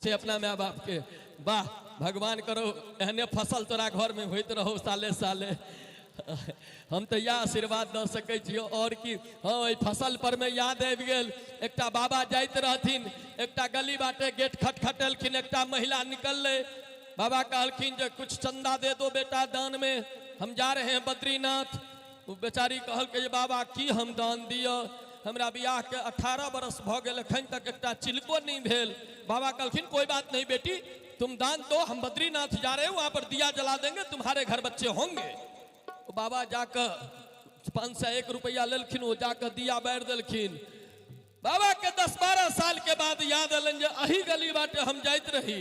छै अपना माय बाप के। वाह, भगवान करो एहने फसल तोरा घर में होइत रहो साले साले। हम तो यह आशीर्वाद दऽ सकै छियौ। और की, हाँ, एहि फसल पर में याद आबि गेल, एकटा बाबा जाइत रहथिन एकटा गली बाटे, गेट खटखटेलखिन, एकटा महिला निकललै। बाबा कहलखिन जे कुछ चंदा दे दो बेटा दान में, हम जा रहे हैं बद्रीनाथ। ओ बेचारी कहलकै जे बाबा की हम दान दिअ, हमरा बियाह के 18 बरस भऽ गेल, एखन तक एकटा चिलको नहीं भेल। बाबा कहलखिन कोई बात नहीं बेटी, तुम दान दो, हम बद्रीनाथ जा रहे हैं, वहां पर दिया जला देंगे, तुम्हारे घर बच्चे होंगे। ओ बाबा जाकऽ 501 रुपया लेलखिन, ओ जाकऽ दिया बारि देलखिन। बाबा के 10-12 साल के बाद याद एलनि जे अही गली बाटे हम जाइत रही,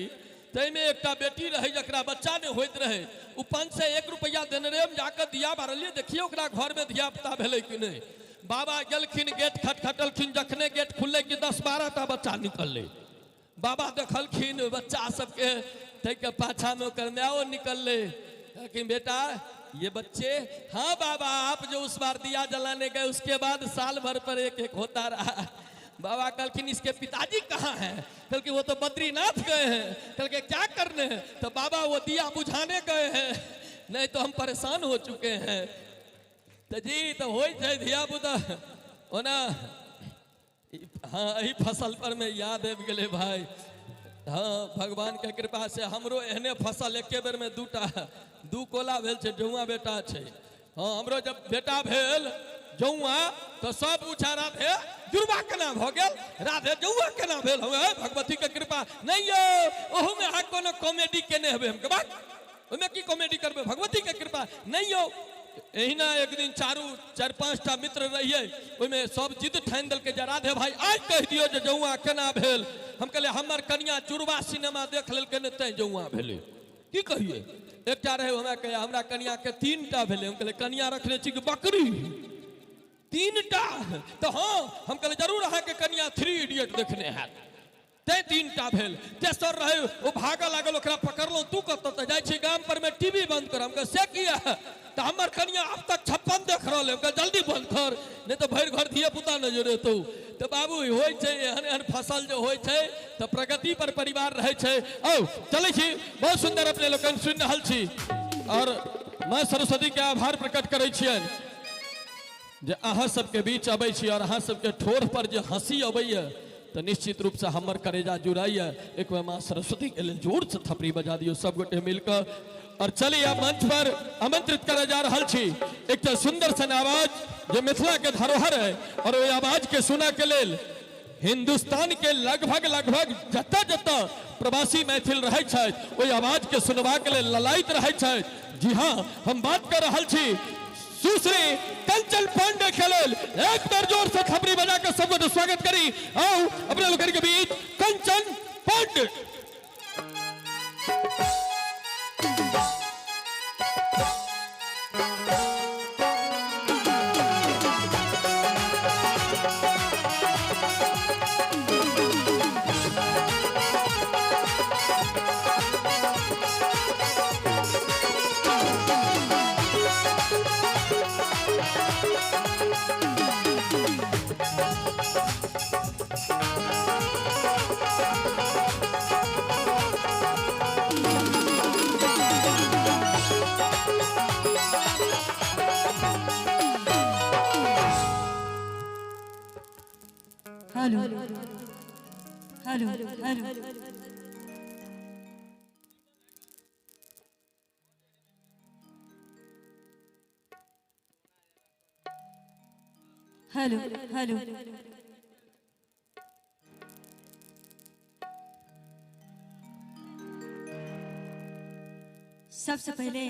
ताहिमे एकटा बेटी रहे जकरा बच्चा नहीं होइत रहे, ओ 501 रुपया देने रहे, हम जाकऽ दिया बारलियै, देखियौ ओकरा घरमे धिया पुता भेलै कि नहि। बाबा गेलखिन, गेट खटखटलखिन, जखने गेट खुललै कि 10-12 टा बच्चा निकललै। बाबा देखलखिन बच्चा सबके, ताहिके पाछामे ओकर मायो निकललै। कहलखिन बेटा ये बच्चे, हाँ बाबा आप जो उस बार दिया जलाने गए उसके बाद साल भर पर एक एक होता रहा। बाबा कहलखिन इसके पिताजी कहाँ हैं? कहलखिन वो तो बद्रीनाथ गए हैं। कहलके क्या करने हैं? तो बाबा वो दिया बुझाने गए हैं, नहीं तो हम परेशान हो चुके हैं। तो जी तो होइ छै धिया पुता ओना। हाँ, एहि फसल पर में याद आबि गेलै भाई। हाँ, भगवान के कृपा से हमरो एहने फसल एके बेर में दूटा दू कोला भेल छै, जौआ बेटा छै। हाँ, हमरो जब बेटा भेल जौआ तो सब पूछा राधे जुड़वा केना भऽ गेल, राधे जौआ केना भेल। हम भगवती के कृपा नहीं यौ, ओहूमे अहाँ कोनो कॉमेडी केने हेबै। हम बात ओहिमे की कॉमेडी करबै, भगवती के कृपा नहीं यौ। एहिना एक दिन चारू चारि पाँचटा मित्र रहियै, ओहिमे सब जिद ठानि देलकै जे राधे भाई आइ कहि दियौ जे जौआ केना भेल। हम कहलियै हमर कनिया जुड़वा सिनेमा देख लेलकै ने तैं जौआ भेलै। की कहियै, एकटा रहै हमरा कहै हमरा कनिया के 3टा भेलै। हम कहलियै कनिया रखने छी कि बकरी 3टा? तऽ हाँ, हम कहलियै जरूर अहाँके कनिया 3 इडियट देखने हैत तैं 3टा भेल। तेसर रहै ओ भागऽ लागल, ओकरा पकड़लहुँ, तू कतऽ? तऽ जाइ छी गाम पर में टीवी बंद कर। हम कहलियै से किया? तऽ हमर कनिया अब तक 56 देख रहल है। हम कहलियै जल्दी बंद कर, नहीं तऽ भरि घर धिया पुता नजर एतौ। तऽ बाबू होइ छै एहन एहन फसल जे होइ छै तऽ प्रगति पर परिवार रहै छै। औ चलै छी, बहुत सुंदर अपने लोकनि सुनि रहल छी और माँ सरस्वती के आभार प्रकट करै छियनि जे अहाँ सबके बीच अबै छी और अहाँ सबके ठोर पर जे हंसी अबैया तऽ निश्चित रूप से हमर करेजा जुड़ाइया। एक बेर माँ सरस्वती के लेल जोर से थपड़ी बजा दियौ सब गोटे मिलकर। और चलिए अब मंच पर आमंत्रित करे जा रहल छी एकटा सुंदर सन आवाज जे मिथिला के धरोहर है और ओहि आवाज के सुना के लेल हिंदुस्तान के लगभग लगभग जतऽ जतऽ प्रवासी मैथिल रहै छथि ओहि आवाज के सुनबाक लेल ललायित रहै छथि। जी हाँ, हम बात कर रहल छी सुश्री कंचन पांडे के लेल। एक बार जोर से थपड़ी बजा के सब गोटे स्वागत करी। आओ अपने लोगन के बीच Kanchan Pandey. Hello hello hello. Hello hello. सबसे पहले